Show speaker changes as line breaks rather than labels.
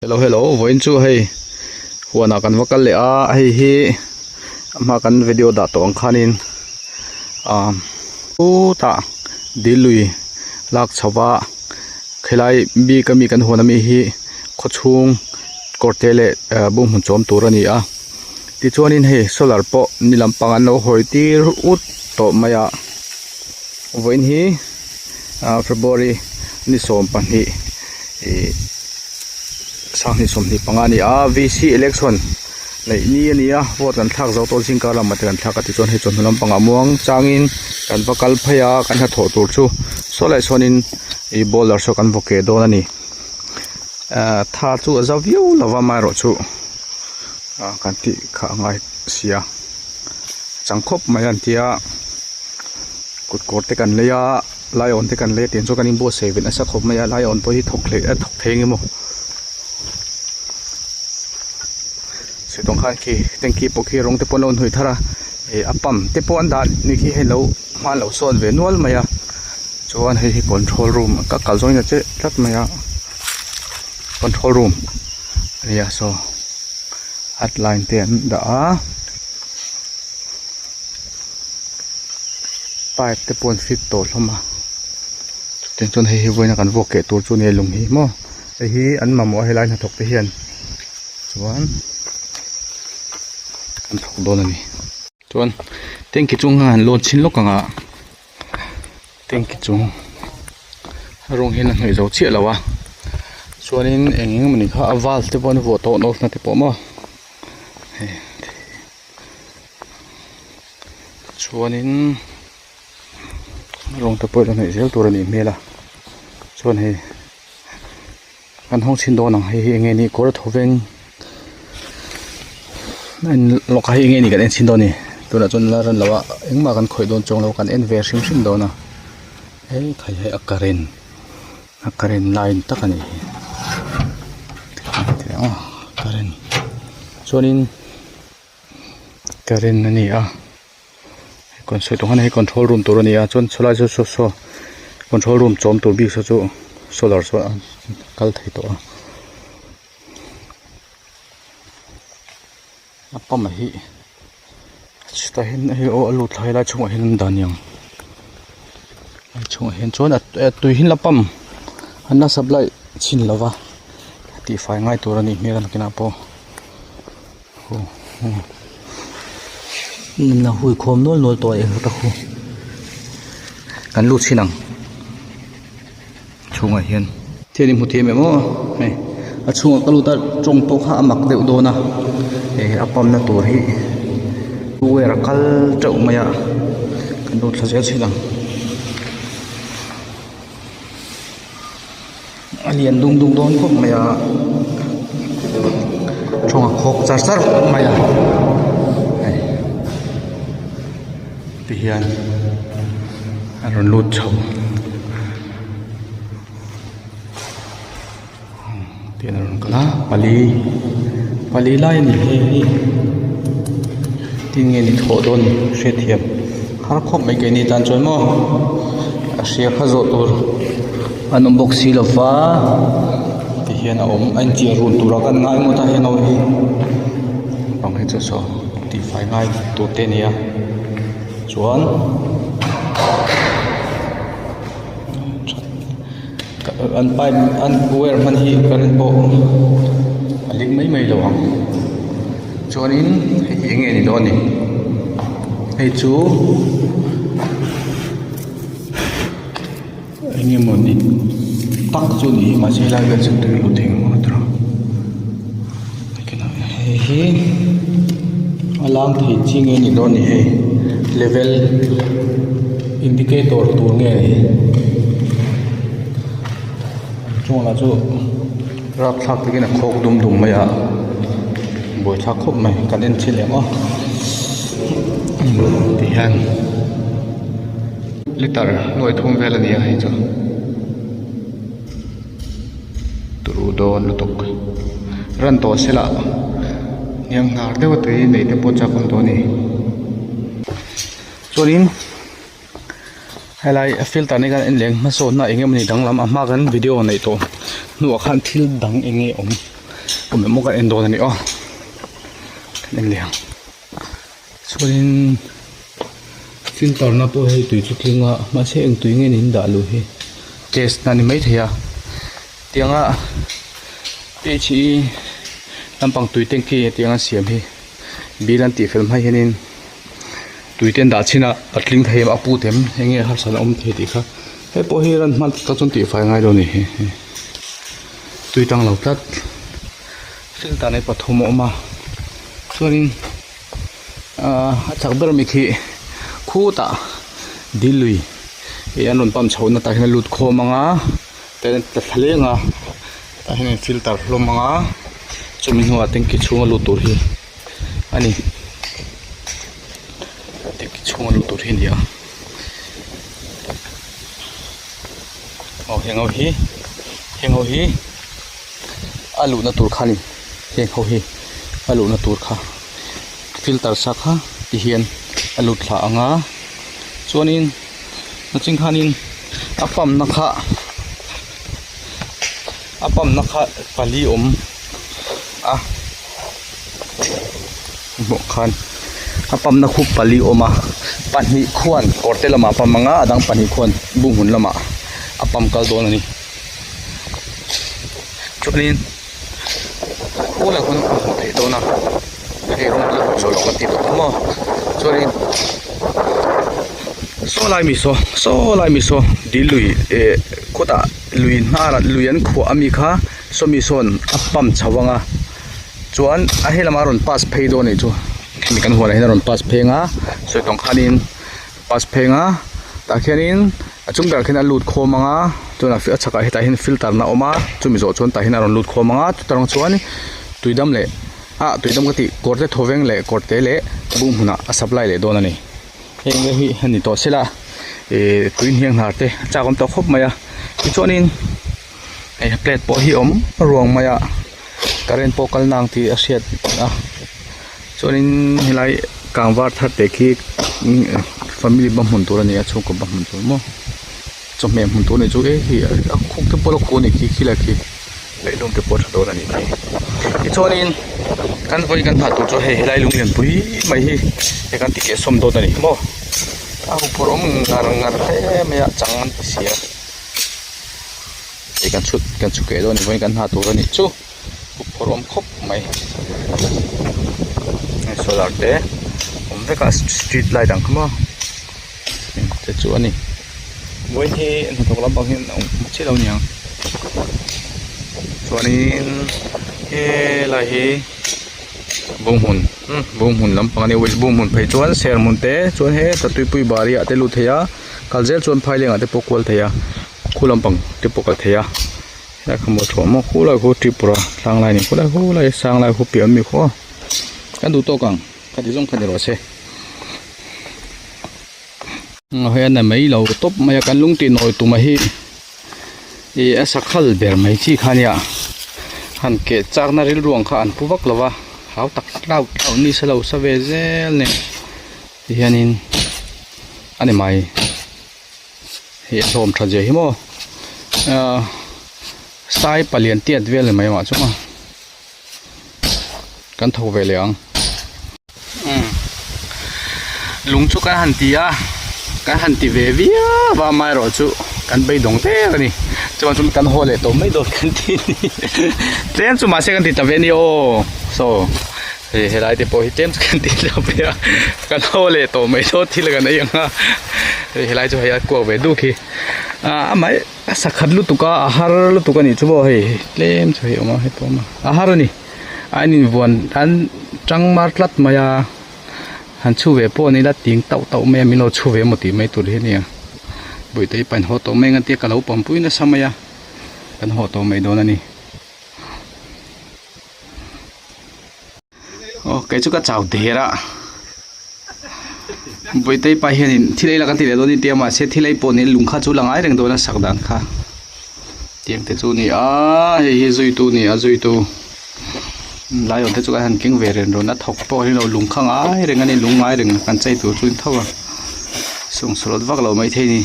Hello hello vawiin chu hei huanah kan va kal leh a hei hi a hma kan video dah tawh ang khanin ah chutah dil lui lak chho va khilai bik ami kan huan ami hi khawchhung kawr te leh ah bunghmun chawm tur a ni a tichuanin hei solar pawh ni lampang an lo hawi tir ut tawh mai a vawiin hi ah february ni 12 ih 2025 a ni a V_C election neih ni a ni a vote kan thlak zo tawh zing kar lamah te kan thlak a tichuan hei chawhnu lampangah muang changin kan va kal phei a kan hnathawh tur chu saw laiah sawn ih bowler saw kan vaw keh dawn a ni ah tha chu a za viau lo va amaherawhchu ah kan tih kha a ngai si a chang khawp mai an tia kut kawr te kan lei a laiawn te kan lei a tiang chuan kan inbuatsaih ve nasa khawp mai a laiawn pawh hi thawk hlei a thawk thei eng emaw sitawng khan khi tanky pawh khi rawng te pawh an lo inhnawih thar a ih a pump te pawh an dah ni khi hei lo hma an lo sawn ve nual mai a chuan hei hi control room ka kal zawng in a che tlat mai a control room a ni a saw hotline te an dah a. Pipe te pawh an fit tawh hlawm a chutiang chuan hei hi vawiin a kan vuak keh tur chu a nia lung hi maw hei hi an mamawh a helai hnathawk te hian chuan an thawk dawn a ni chuan tanky chung khan han lawn chhin lawk ang a tanky chung a rawng hian a hnawih zo chiah lo a chuanin eng eng emawni kha a valve te pawh an vuah tawh nawlh na te pawh maw hei. Chuanin rawng te pawh ilo hnaih zel tur a nih hmel a chuan hei kan hawng chhin dawn ang hei hi eng nge ni kawr thaw veng a in lawk a hei eng nge ni kan en chhin dawn a ni tunah chuan la ran lo a engmah kan khawih dawn chuang lo kan en ve hrim hrim dawn a hei khai hei a current a current line tak a nih hi current chuanin. Current a ni a sawi tawh khan hei control room tur a ni a chuan chulai saw saw saw control room chawm tur bik saw chu solar saw a kal thei tawh a a pump hi chutah hian hei aw a lut thla helai chhungah hian an dah aniang a chhungah hian chuan a tui hi la pump an la supply chhin lova tihfai ngai tur a nih hmel a nakinah pawh. Na hui khawm nual nual tawh eng ta khu kan lut chhin ang chhungah hian thil in hmu thiam em aw hei a chhungah ka lut a tawng pawh kha a mak deuh dawn a hei a pump na tur hi wire a kal teuh mai a kan lut thla zel chhin ang a lian dum dum dawn khawp mai a thawng a khawk char char mai a hei ti hian a rawn lut chho tihian a rawn kal a pali pali lai a ni hei hi tinge ni thawh dawn hriatthiam har khawp mai keini tan chuan maw a hria kha zawh tur an awm bawk si lova tihian a awm a inchiah run tura kan ngai ngawt a heng ho hi bang hi chu saw tihfai ngai tur te a ni a chuan. An pipe an wire hman hi current pawh a ling mai mai lo ang chuanin hei hi enge ni dawn ni hei chu enge maw ni tak chu ni hi mahse helai vel chu tui lut thei ang a hei hi a lang thei chi nge ni dawn ni hei level indicator tur nge ni chung lah chu rapthlak takin a khawk dum dum mai a buaithlak khawp mai kan en chhin leh maw ti hian liter nuai thum vel a ni a hei chu. Turu dawn lutuk ran tawh se lah hniang hnar deuh a tui neih te pawh chak awm tawh a ni chuanin helai filter ni khan en leh hmasawnna eng emawni danglam a hma kan video neih tawh hnuah khan thil dang eng nge awm. Awm em aw kan en dawn a ni aw kan en leh ang chuanin filter na pawh hei tui chu tling a mahse eng tui nge niin dah luh hi test na ni maithei a tianga phe lampang tui tanky tianga siam hi bill an tih fel hma hianin tui te an dah chhin a a tling thei em a put em eng nge harsatna awm thei tih kha hei pawh hi ran hman tak chuan tihfai a ngai dawn a ni hi. Tui tang lo tlat filter nei pathum a awm a chuanin ahh a chak ber ami khi khutah dil lui ih an rawn pump chhoh na tah hian a lut khawm ang a tin a tla thla leng a tah hian a in filter hlawm ang a chumi hnuah tanky chhunga lut tur hi a ni tanky chhunga lut tur hi a ni a. Aw heng ho hi heng ho hi a luhna tur kha a ni heng ho hi a luhna tur kha filter sa kha ti hian a lut thla ang a chuanin nachin khanin a pump na kha a pump na kha pali awm a hmuh khan a pump na khu pali awm a pahnih khuan kawr te lamah a pump ang a a dang pahnih khuan bunghmun lamah a pump kal dawn a ni chuanin khulai khawn a hmuh theih dawn a hei rawng hi a zawh loh kan tih tawh kha maw chuanin saw lai mi saw saw lai mi saw dil lui eh khawtah lui hnarah lui an khuah ami kha sawmi sawn a pump chho ang a. Chuan a helamah a rawn pass phei dawn anih chu hemi kan huanah hian a rawn pass phei ang a sawi tawng khanin pass phei ang a tah khianin a chung berah khian a lut khawm ang a chuan a chhakah hetah hian filter na awm a chumi zawh chuan tah hian a rawn lut khawm ang a chuta rang chuan tuidam leh ah tuidam ka tih kawr te thawveng leh kawr te leh bung hmunah a supply leh dawn a ni heng te hi a ni tawh sela ih tui hniang hnar te a chak awm tawh khawp mai a tichuanin hei plate pawh hi awm ruang mai a. Current pawh kal nang tih a hriat a chuanin helai kang var thar te khi family ba hmun tur a ni a chhungkaw ba hmun tur maw chawhmeh hmun tur a nih chu e hei a khuk te pawh la khuh a nih khi khilai khi leihlum te pawh a tha dawn a nih khi tichuanin kan vawi kan nghah tur chu hei helai lung lian pui mai hi hei kan ti keh sawm dawn a ni maw a huphurh awm ngar ngar hle mai a chang an ti si a. Hei kan chhut kan chhuk keh dawn a ni vawiin kan hna tur a nih chu hup phawrh awm khawp mai hei solar te awm vek a street light ang kha maw te chu a ni vawiin hi hnathawk lampang hian a awm chiah lo a niang chuanin helai hi bunghmun bunghmun lampang a ni bunghmun phei chuan serhmun te chuan heta tuipui bari ah te lut thei a kal zel chuan phaileng ah te pawh kual thei a. Khu lampang te pawh kal thei a helai kha maw thuam maw khulai khu Tripura tlang lai a ni khulai khulai sang lai khu piah ami khaw kan duh tawk ang ka ti zawng kha ni rawh se hei a na mai lo tawp mai a kan lung tih nawi tum a hi ih a sakhal ber mai chi kha nia han keh chak na rilru ang kha an pu vak lo va hau tak tlau tlau ni se lo sa ve zel nen ti hianin a ni mai. Hei a hlawm tha zia hi maw ahh sai palian tiat vel ni mai mah chu maw kan tho ve leh ang umm lung chu kan han ti a kan han ti ve viau a amaherawh chu kan beidawng der a ni chuan chuan kan haw leh tawh mai dawn kan ti a ni tlem chu mahse kan ti ta ve a ni aw saw. Hei helai te pawh hi tlem chu kan tih lo ve a kan haw leh tawh mai dawn thil kan ei ang a hei helai chu hei a kuak ve duk hi ah amah hi a sakhat lutuk a a har lutuk a nih chu maw hei tlem chu hei a awm a heti awm a a har a ni a in invuan an tang mar tlat mai a han chhu ve pawh a ni la ting tauh tauh mai a min lo chhu ve emaw tih mai tur hi a ni a bawihte hi pain haw tawh mai ang a tia ka lo pampui nasa mai a kan haw tawh mai dawn a ni. Aw kei chu ka chau der a Bawitei pa hianin thil ei la kan ti leh dawn a ni tia mahse thil ei pawh ni lung kha chu la ngai reng dawn a sak dan kha tiang te chu a ni a hei hi zuitu a ni a zuitu laiawm te chu kan han keng ve ren rawn a thawk pawh hi lo lung kha ngai reng a ni lung ngai reng kan chei tur chu a ni tho a sawng sawlawt vak lo maithei a ni.